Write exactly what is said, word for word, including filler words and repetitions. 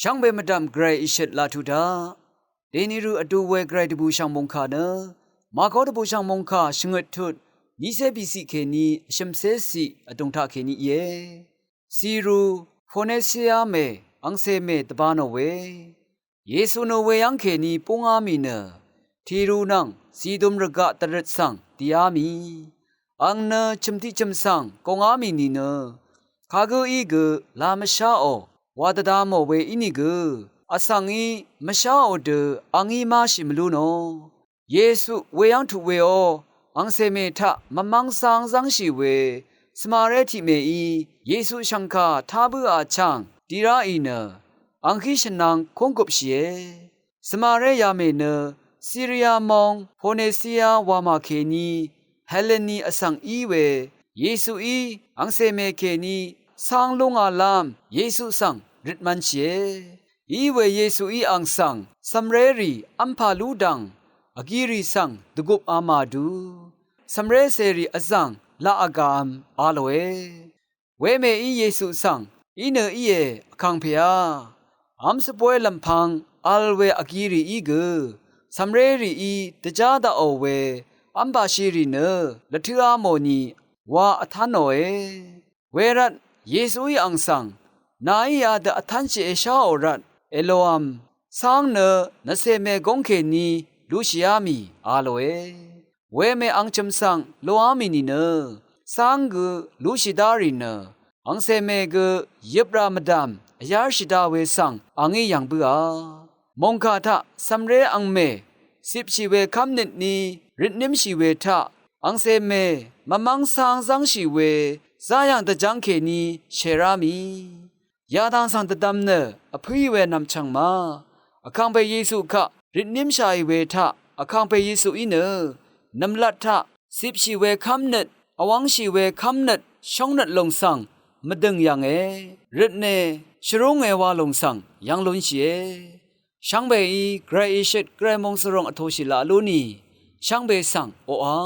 Shvngbe mvdv̀m gvray ìshøt laq tuq daq. Dèni rø vdu we gvray dvbùshv̀ng mòngkà nø, màgó dvbùshv̀ng mòngkà shvngøt tut nícé bìciq kèní vshø̀mcé ciq vdùng taq kèní íe. Ciru Fonesiá mè angcè mè dvba nò we, Yesu nø weyv́ng kèní búngá mì nø, tìru nvng zìdum rvgaq dvrøt svng dìá mì. Àng nø chø̀m tiqchø̀m svng gòngá mì nìnø, kagǿí gø la mvsháò wa dvda mò we ínìgø, vsvng í mvsháò dø a ngí máshì mvlú nò. Yesu weyv́ng tuq weó, angcè mè taq mvmv́ng cáng zv́ngshì we svmaré tiq mèí Yesu shv̀ngkà tá bǿà chàng dì ráì nø, angkí shvnvng kúnggupshìe. Svmaré yamè nø Siria mong Fonesiya wamà kèní Heleni vsvng í we, Yesuí angcè mè kèní cáng lúngā lám Yesu svng røtmv̄nshìe. Iwe Yesuí àng svng cv̀mrérì v́mpà lú dv̀ng vgirì svng dvgupā màdu, cv̀mré cèrì vzv̀ng laq vgàvm a lòe. Wemèí Yesu svng í nø íe, vkàngpèá, v́m svbóy lv̀mpv̄ng vl we vgirìí gø cv̀mrérìí dvjá daqò we v́mpàshirì nø lvtø̄á mò ni wa vtánoe. Wervt Yesuí àng svng, nàí adø vtánshì èsháò rvt èloam, cáng nø nvcè mè góng kèní lushìá mì a lòe. Wemè àng chø̀m svng loá mì nìnø, cáng gø lushì dárì nø, angcè mè gø yøprà mvdv̀m vyárshì da we svng a ngí yv̀ng bǿà. Mòngkà taq cv̀mré angmè cipshì we kv́mnøt ní røtnímshì we taq, angcè mè mvmv́ng cáng zv́ngshì we záyàng dvjv́ng kèní shèrá mì. Yadv̀ng svng dvdvm nø vpǿí we nv̀mchv̀ng ma, vkàngpè Yesu kaq røtnímshàì we taq, vkàngpè Yesuí nø nv̀mlat taq cipshì we kv́mnøt, vwv́ngshì we kv́mnøt shóngnøt lòng svng mvdø̀ng yv̀nge, røtne shvrúnge wa lòng svng yv́ng lúnshìe. Shvngbeí gvray ìshøt gvray mòngsvròng vtōshì laq lúni, shvngbe svng oqà.